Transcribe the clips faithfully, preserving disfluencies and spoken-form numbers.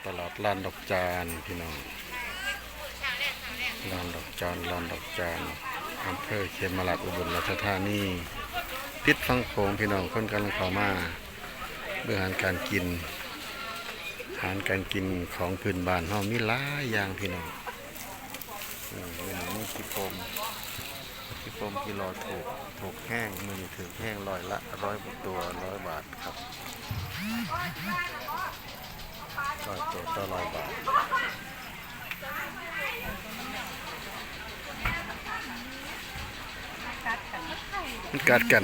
ตลาดลานดอกจานพี่น้อง ลานดอกจาน ลานดอกจาน อำเภอเขมราฐ อุบลราชธานี ติดฝั่งโขงพี่น้อง คนกำลังเข้ามา เบิ่งอาหารการกิน อาหารการกินของพื้นบ้านเฮามีหลายอย่างพี่น้อง อืม มื้อนี้มีขี้ปม ขี้ปมกิโลถูก ถูกแฮง มื้อนี้ถูกแฮง ร้อยละร้อยกว่าตัว ร้อยบาทครับ ร้อยตัวต่อร้อยบาท มันกัดกัน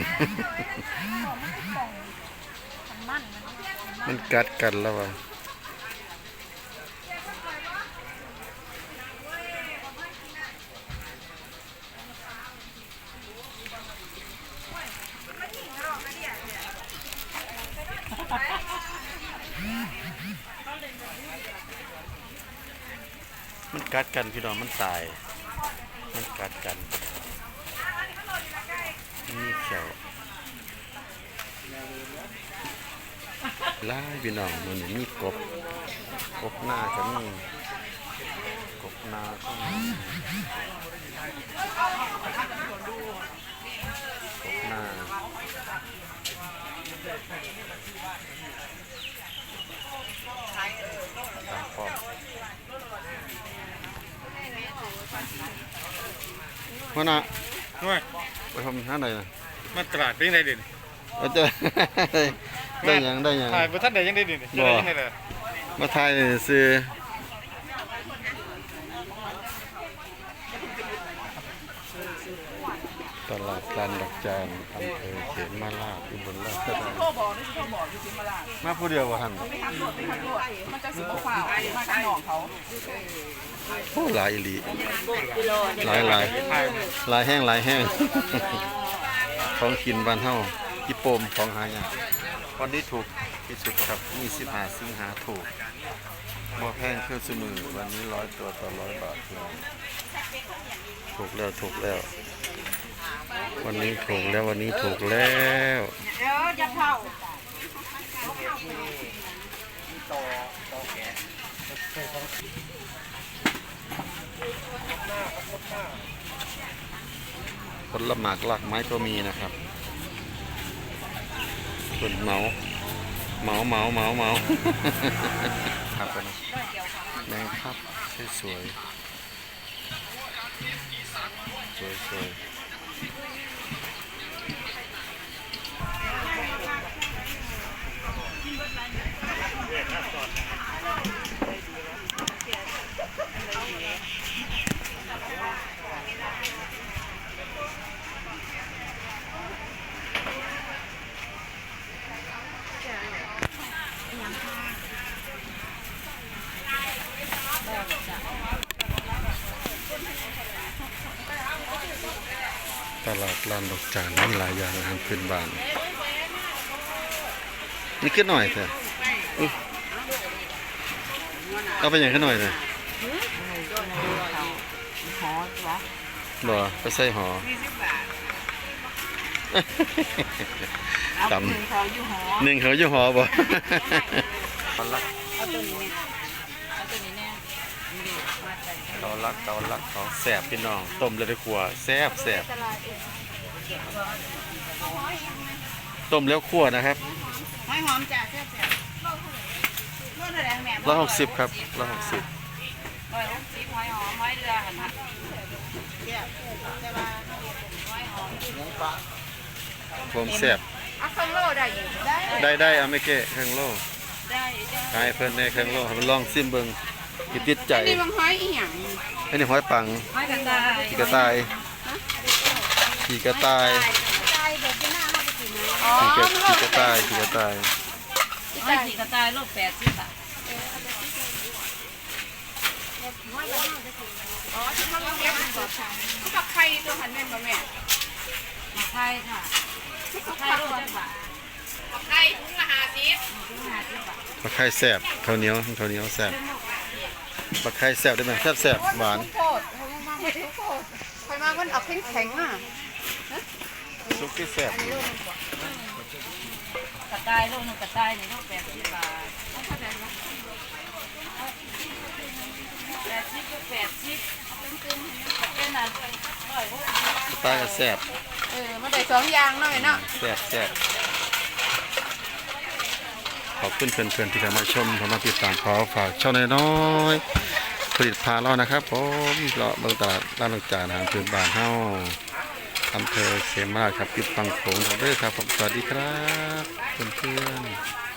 มันกัดกันแล้ววะ มันกัดกันพี่น้อง มันตาย มันกัดกัน มันมีแข้ว หลายพี่น้อง มื้อนี้มีกบ กบนาก็มี กบนาก็มี กบนา ตามป้อม หัวหน้า โอ้ย ไปทำทางใดน่ะ มาตลาดเป็นไงเด่น ว่าจะ ได้หยัง ได้หยัง ถ่ายบ่ทันได้หยังได้เด่น บ่ จะได้หยังได้ล่ะ มาถ่ายซื่อ ตลาดลานดอกจาน อำเภอเขมราฐ อุบลราชธานี มาผู้เดียวบ่หั่น มันจะสิบ่ฟ้าว มากับน้องเขา โอ้ หลายอีหลี หลายหลาย หลายแฮง หลายแฮง ของกินบ้านเฮา ขี้ปม ของหายาก วันนี้ถูกที่สุดครับ ยี่สิบห้าสิงหา ถูก บ่แพงคือซุมื้อ วันนี้ร้อยตัวต่อร้อยบาทพี่น้อง ถูกแล้ว ถูกแล้ว วันนี้ถูกแล้ว วันนี้ถูกแล้ว เดี๋ยวจะเผา ผลหมากรากไม้ก็มีนะครับ คนเหมา เหมา เหมา เหมา เหมา ครับ แมงทับสวยๆ สวยๆ ตลาดลานดอกจานมีหลายอย่างอาหารพื้นบ้าน นี่คือหน่อยแท้ อุ๊ย เอาไปหยังคือหน่อยน่ะ หอวะ บ่ ไปใส่หอ เอา ตำ หนึ่งเขาอยู่หอ หนึ่งเขาอยู่หอบ่ เอาตัวนี้เนี่ย เอาตัวนี้แน่ เกาลัด เกาลัด ของแซ่บพี่น้อง ต้มแล้วได้คั่ว แซ่บแซ่บ ต้มแล้วคั่วนะครับ หอยหอมจ้ะ แซ่บๆ โลเท่าไหร่แม่ ร้อยหกสิบครับ ร้อยหกสิบ ร้อยหกสิบ หอยหอม หอยเรือหั่นนะ แซ่บ แต่ว่าหอยหอม ผมแซ่บ เอาเครื่องโลได้อยู่ ได้ ได้ได้ เอาแม่เก้เครื่องโล ได้จ้ะ ขายเพิ่นแน่เครื่องโล ให้มันลองซิมเบิ่ง สิติดใจ อันนี้มันหอยอีหยัง อันนี้หอยปัง หอยกระต่าย ขี้กระต่าย ขี้กระต่าย อ๋อ ขี้กระ ขี้กระต่าย ขี้กระต่าย หอยขี้กระต่ายโลแปดสิบบาท อ๋อ ที่เขาเรียกมันสด มันกับไข่ตัวหันแม่นบ่แม่ ไข่ค่ะ ไข่โลจักบาท กับไข่ถุงละห้าสิบ ถุงละห้าสิบบาท บักไข่แซ่บ ข้าวเหนียว ข้าวเหนียวแซ่บ บักไข่แซ่บได้ไหม แซ่บแซ่บ หวาน โคตร เขามาไม่ทุกโคตร ใครมามันเอาแข็งๆ อ่ะ ซุปที่แซ่บ กระต่ายโลหนึ่ง กระต่ายนี่โลแปดสิบบาท เอาเท่าไหร่วะ ปลาก็แซ่บ เออมาได้สองอย่างเนาะเนาะ แซ่บแซ่บขอบคุณเพื่อนๆที่เข้ามาชมเข้ามาติดตาม ขอฝากช่องน้อยๆผลิตพาเลาะนะครับผม เลาะเบิ่งตลาดร้านต่างๆอาหารพื้นบ้านเฮา อำเภอเขมราชครับ ติดฝั่งโขงเด้อครับผม สวัสดีครับเพื่อนๆ